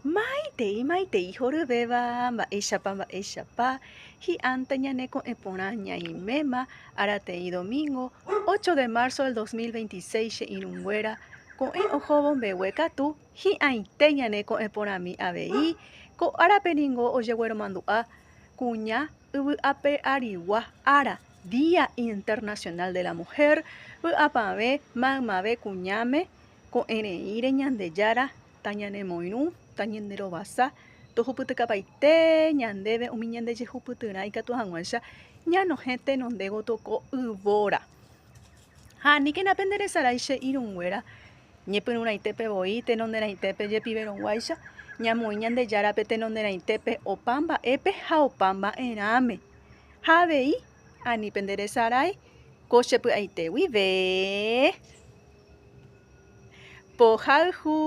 Maitei, maitei horyvéva, mba'éichapa, mba'éichapa, hi'ánte ñane ko'ẽ porã ñaiméma arateĩ domingo, 8 de marzo del 2026 che irũnguéra, ko'ẽ ohóvo mbegue katu, hi'ãite ñane ko'ẽ porãmi avei, ko árape ningo ojegueromandu'a kuña yvy ape arigua ára, Día Internacional de la Mujer, vy'apavẽ maymave kuñáme, ko'ẽreíre Ñandejára tañanemoirũ, tañanderovasa, tohupytykapaite ñandéve umi ñande jehupytyrã ikatu hag̃uáicha ñanohẽ tenonde gotyo ko yvóra. Ha aníkena penderesarái che irũnguéra, ñepyrũrãitépe voi, tenonderãitépe jepiverõguáicha, ñamoĩ Ñandejárape tenonderãitépe opa mba'épe ha opa mba'erãme. Ha avei, ani penderesarái ko che py'aite guive. Pohayhu.